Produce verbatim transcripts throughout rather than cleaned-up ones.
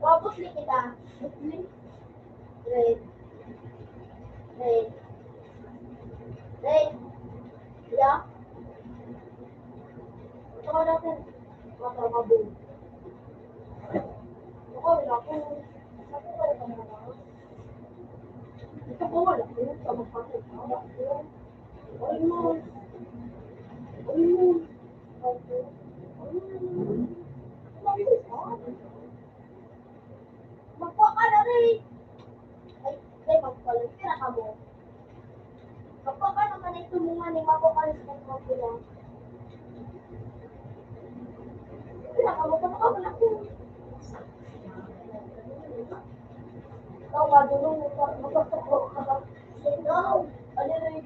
Mabusli kita. Red. Red. Red. Ya. Ito ka natin. Mata mabul. Ako, wala ko. Ito ko, wala ko. Sa magpapit. Wala ko. Wala ko. Magpapalari. Ay, ay, magpalari na kamo. Magpapalari naman ito mo nga ni magpapalari sa mga pula. Wala ka, magpapalari ako. Ikaw, madulong, magpapalari ka ba? Ikaw, ano na yun?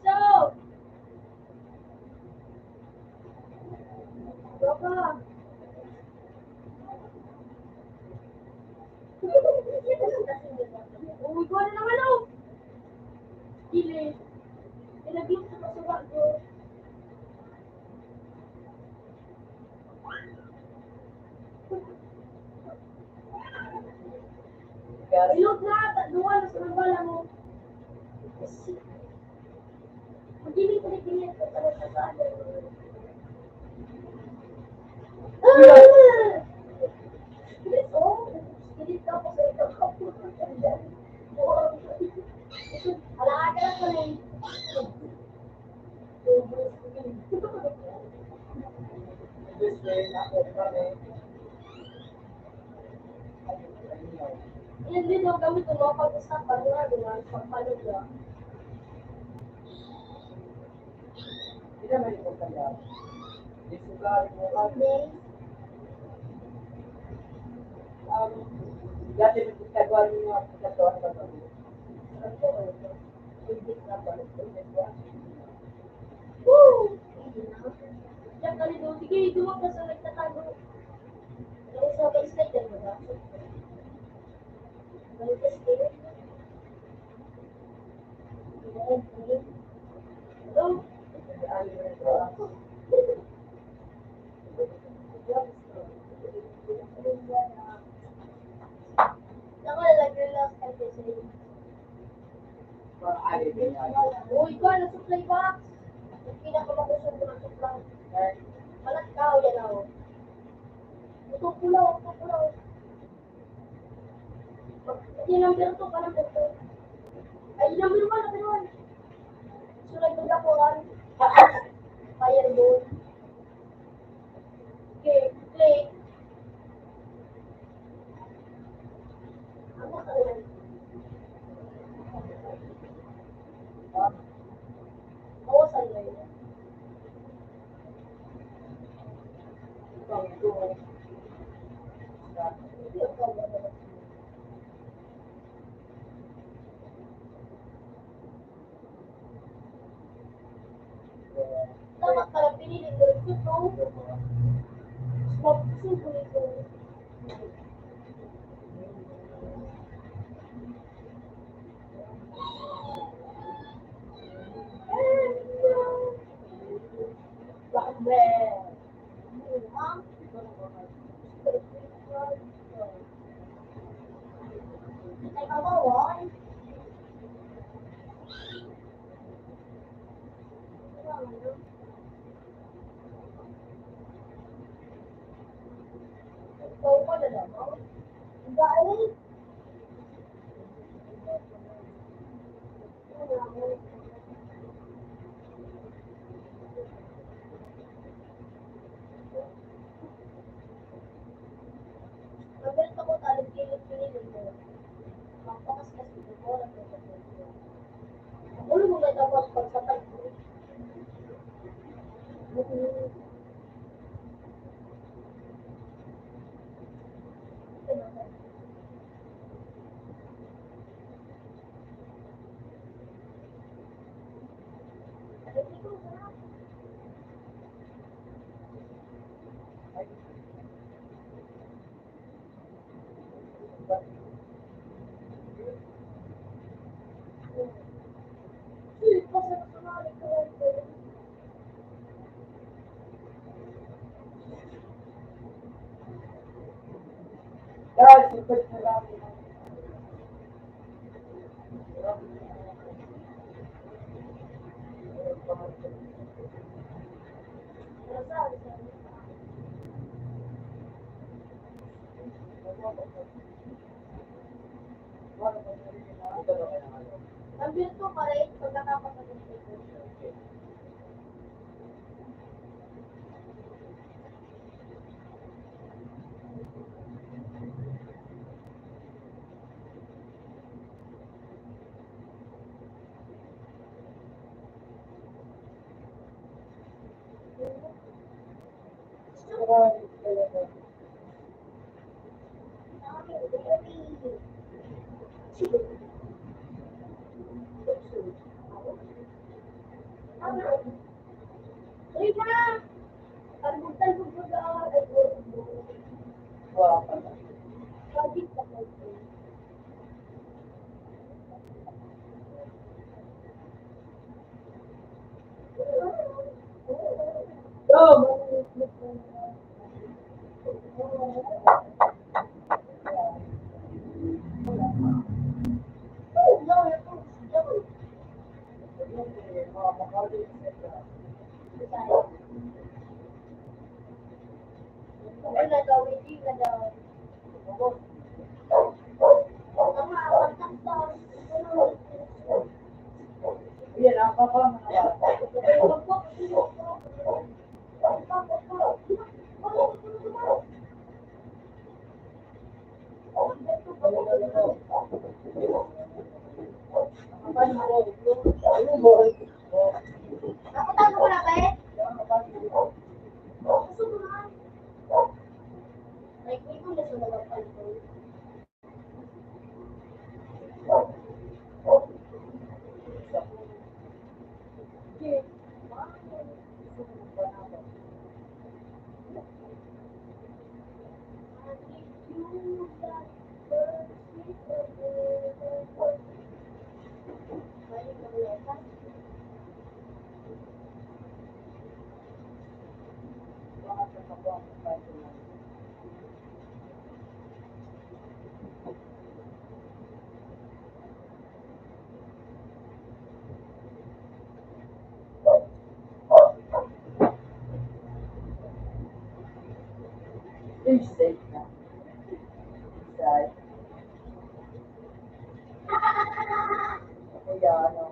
So, Papa. Uy, ko na naman, oh. Dili. Nilagyan ko sa bago. Ilog na ata, duwa na sa nabala mo. Magiging ko na ganyan sa talaga sa akin. Ah! Dito, dito ako sa ito. Alaga ko na eh. Yan din ang gamit ng mga pag-usap, pag-uwan, di ba? Pagpalog, di ba? Hindi naman yung pagkaya. Hindi sugal mo. Hindi. Um, dati yung pagkagawa niyo nga, pagkagawa ng pagkagawa. Woo! Diyan ka rin, oh. Sige, duwag ka sa nagtatago. Ano sa pag-slide yan, diba? Balik ka sa gilid. Hello? Ako, lalagyan lang sa pag-slide. Uy, ikaw, ano, supply box? Ang pinakamakusog ko ng supply. Malat ka, o, yan, o. Ito, pulaw, ito, pulaw. Yung number two, pa number two. Ay, number one, number one. So, nagdagdakuhan. Fireball. Okay, play. Ang mga kalan. Bawasan mo yun. Dapat pala pinili ko rin ito. Mas mabusin ko nito. Bakit ba? Number two pa rin, pagkakapatid. Inside na. Inside. Kaya ano,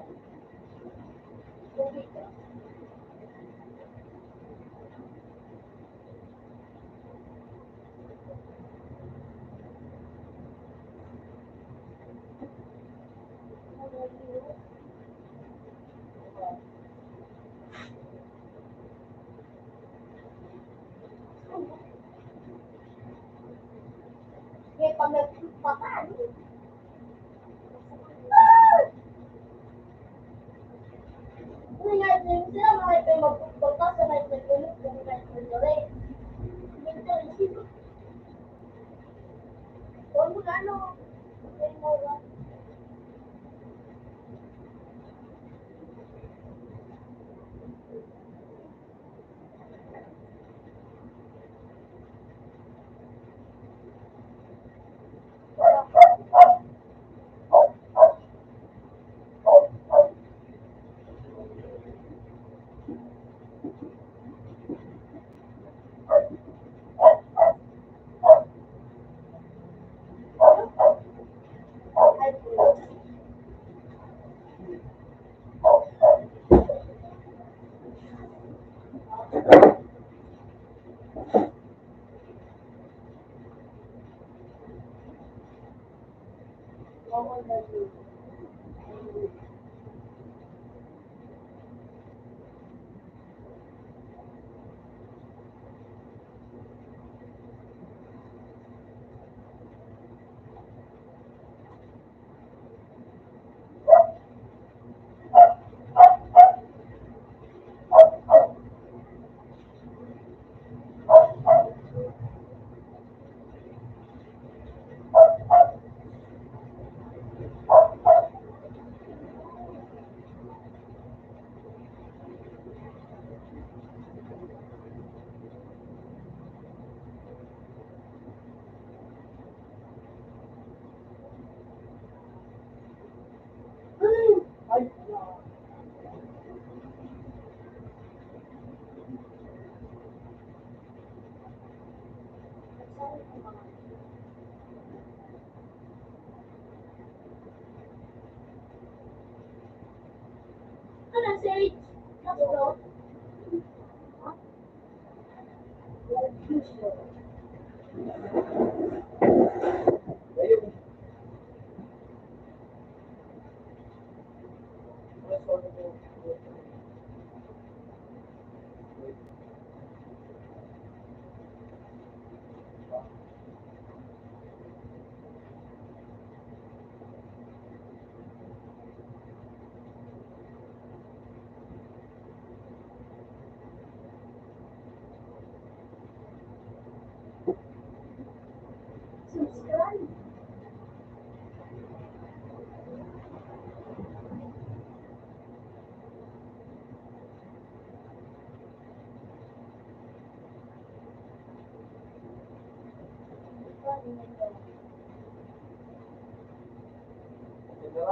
Takot ka? Real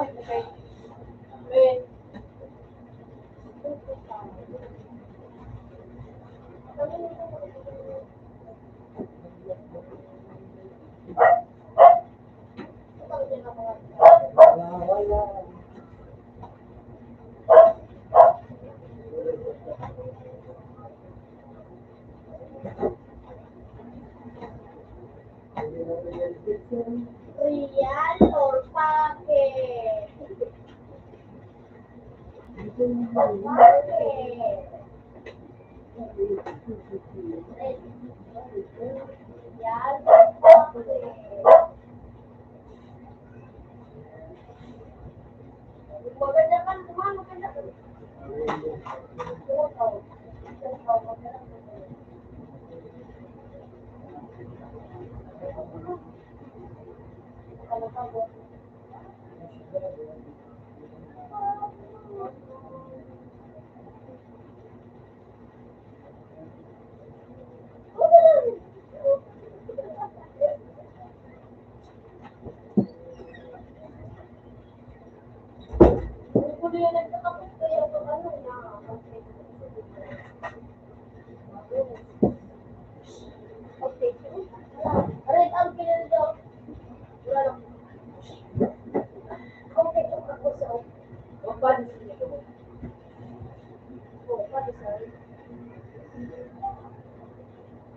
or pake? Pake. Real or pake? Maganda ka naman, maganda ka.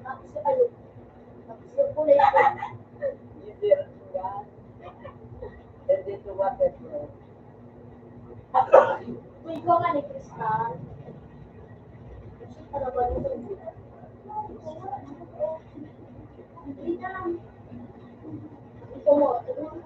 Tapos yung ano, tapos yung kulay ko. Hindi, ito water, bro. Uy, ikaw nga ni Crystal. Ano ba yung hindi? Hindi na lang. Ito mo, ito mo.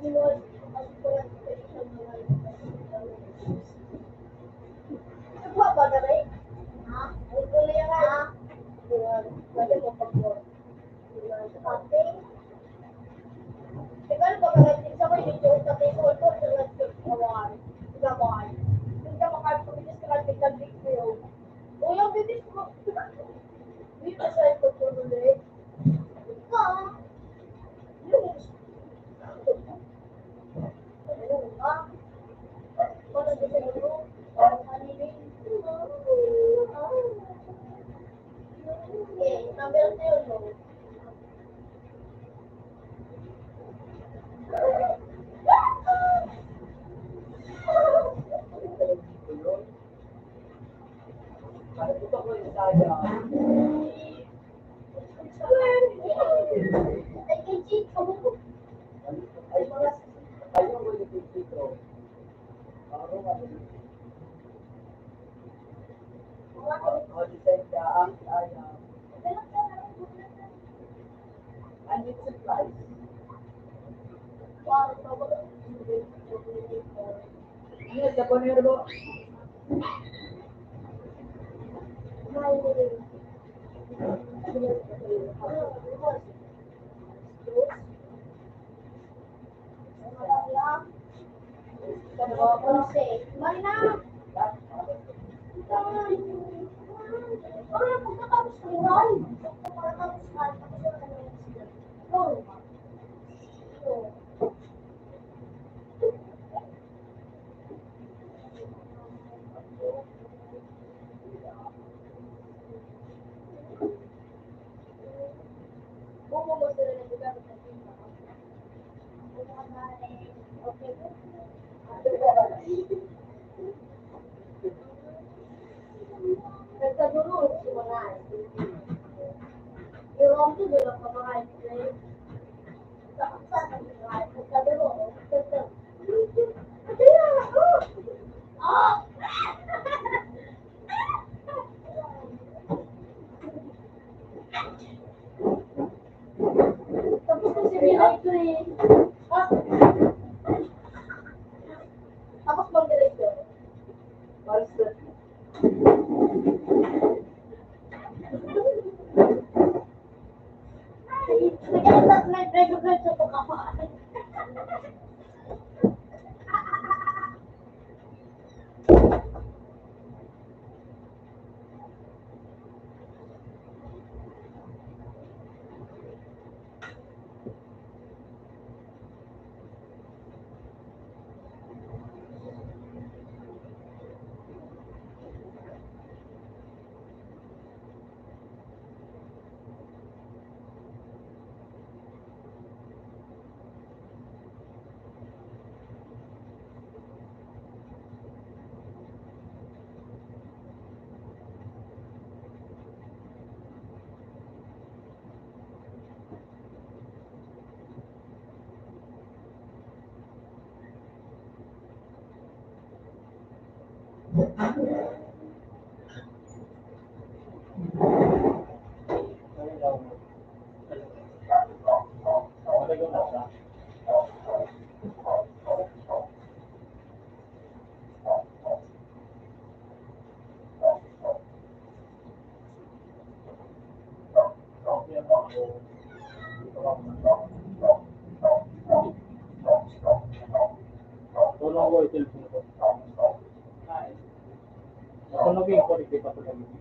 Ano ba ba na, Ray? Ha? Ano ko na yan, ha? Pwede mo pag-, pag-, pag-, Ikaw, pag-, sa may video, sa may photo, sa may picture, sa may, sa may, sa may picture. Uy, ang bilis mo. Dito sa ito, tuloy. Ikaw. Yung, ano ba? Wala din sa iyo. Ang kanilin. Eh, number two, no? Ano sa Japanero? Tapos na si Bilay ko eh. Ah. Tapos mag-diretso. Basta. Ay, nag-, nag-, nag-, nag-, Tulong ko, ito yung tulong ko. Ay. Tulong ko, ito yung tulong ko.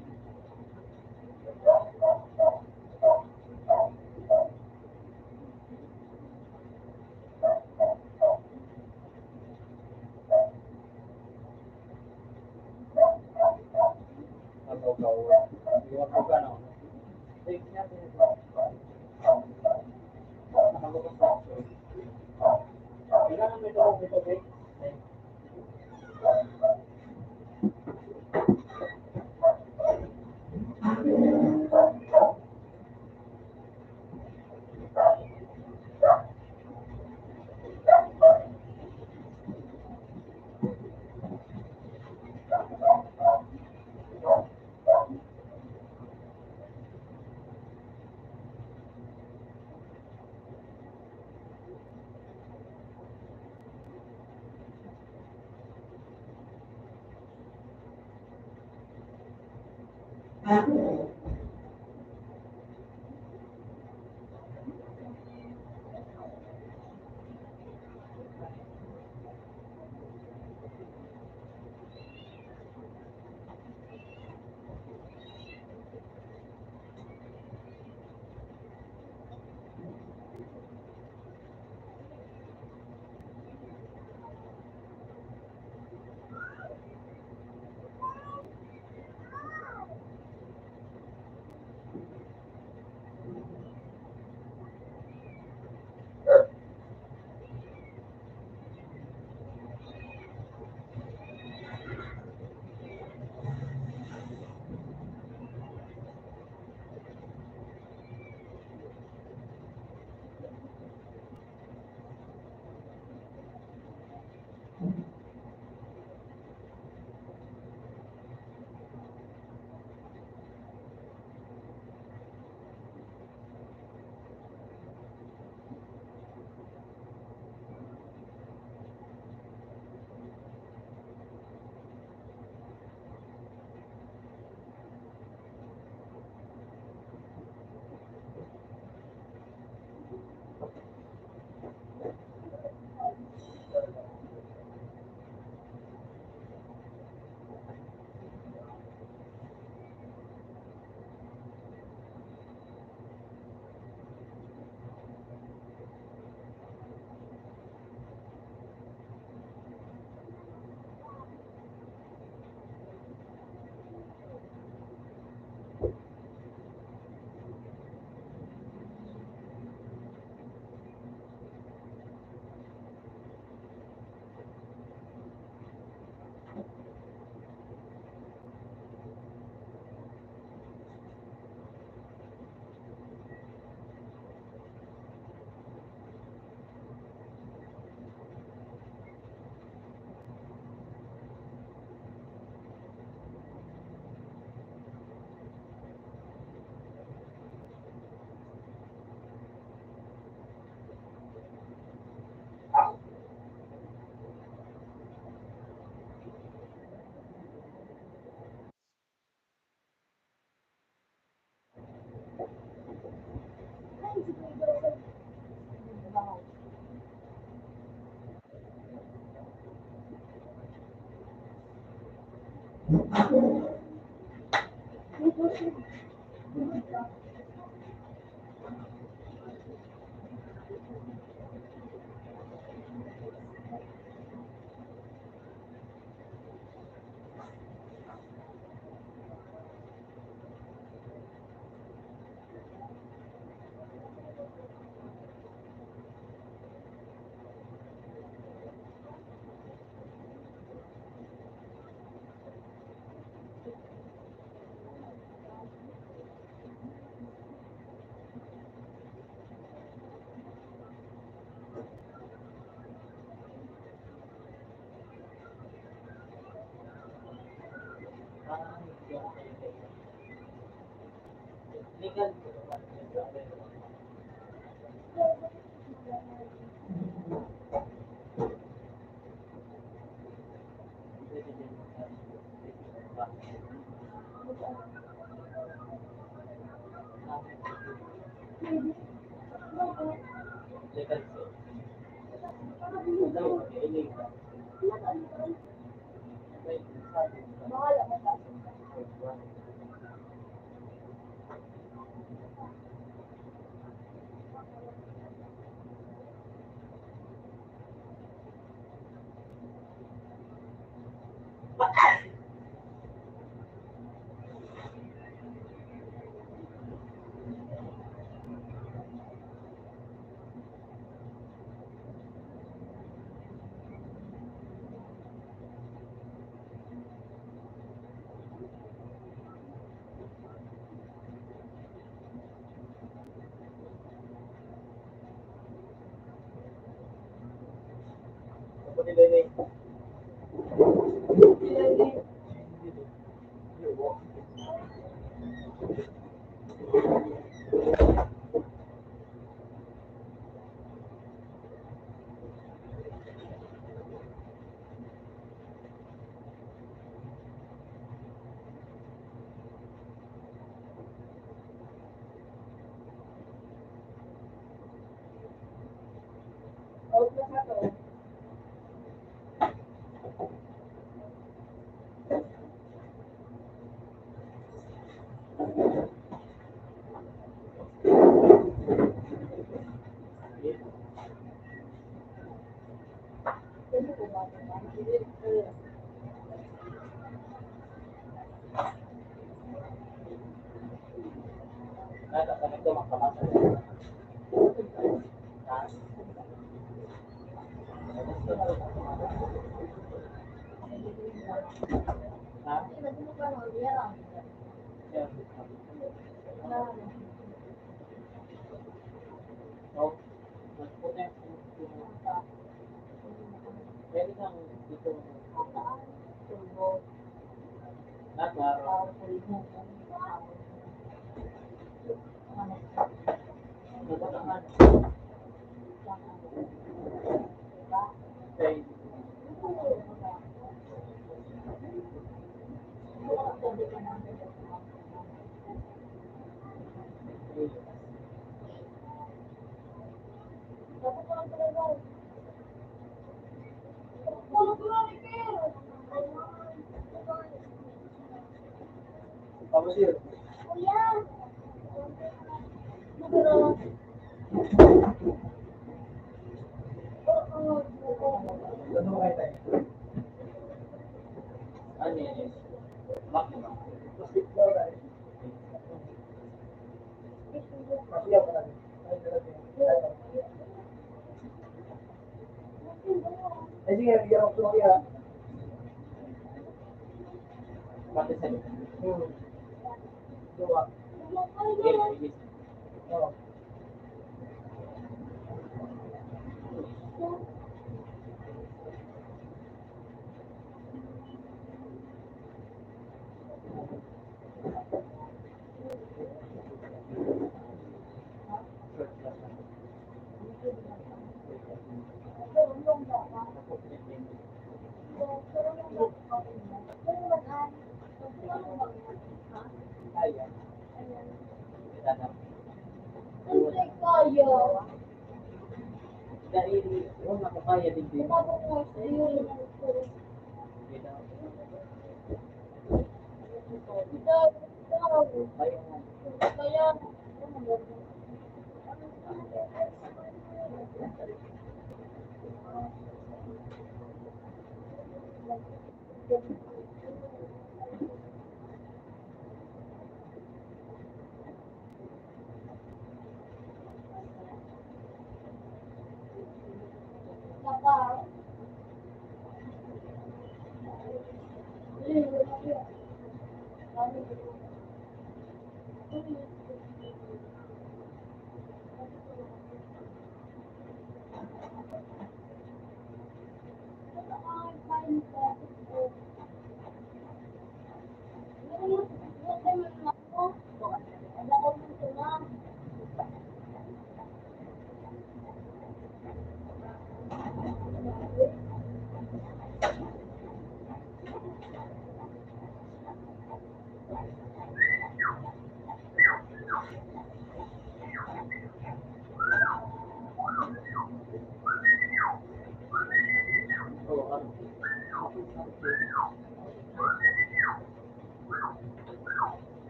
Ha?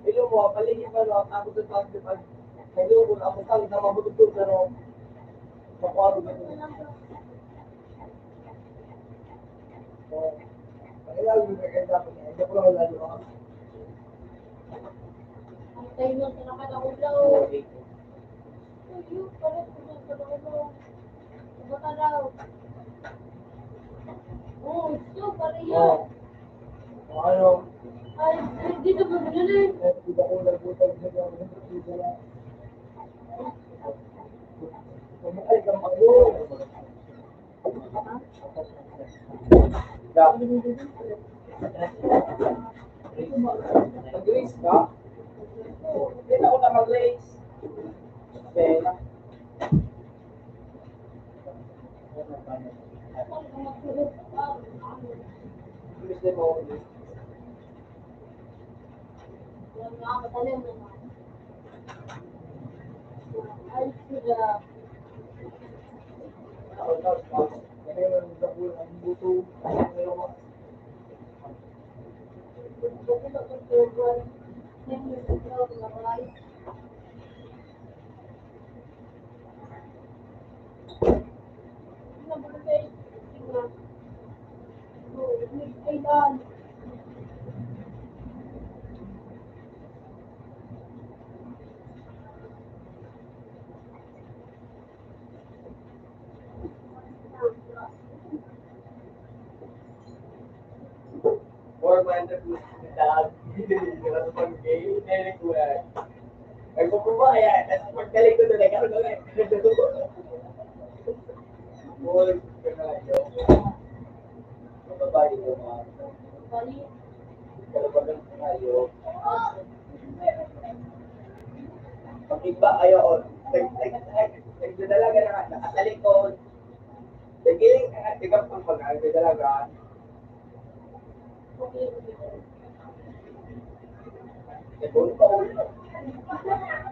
Ilo mo, paligid pa, no? Ako sa pag-, pag-, kayo, kung ako sa, na mabutog, pero makuha ko. Tayo lang sa naman ako daw. Ayun, pala, pala, pala, pala. Baka daw. Oo, ito, pala yan. Oo. Ano? Ay, dito mo bilhin. Eh, di ba kung nagbutan siya ng mga pizza na? Ay, kang pagbutan. Mag-raise ka? Hindi na ako na mag-raise. Okay na. Imbis na mo. Four months of hospital. Hindi ko lang pag-gay. Very good. Ay, kung po ba, ayan. Tapos pagkaling ko doon, nagkaroon na. Four, kaya yun. Babae ko, mga. Kalabagan ko na yun. Pag-iba, ayaw, oh. Nag-, nag-, nag-, nagdadalaga na nga, nakatalikod. Nagiging, ah, ikaw pang pag-, nagdadalaga.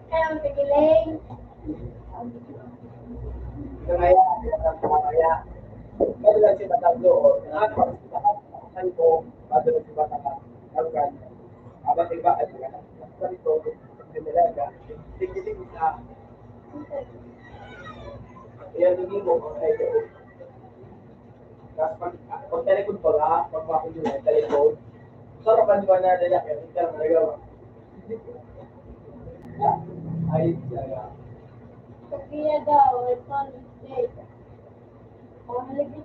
Kaya ang pigiling. Ito na yan, ito na yan. Meron lang siya tatlo, oh. Ano, ano po, bago na siya tatlo. Ang ganda. Habang iba, ano, ganito, ganito, ganito, ganito, ganito, Yan, hindi mo, okay. Tapos pag, pag talikod pa nga, pag makunin na, talikod. Sarap ang diba na lalaki, hindi ka lang nagawa. Ay, siya. Sofia daw, ito, Jake. Ang halagay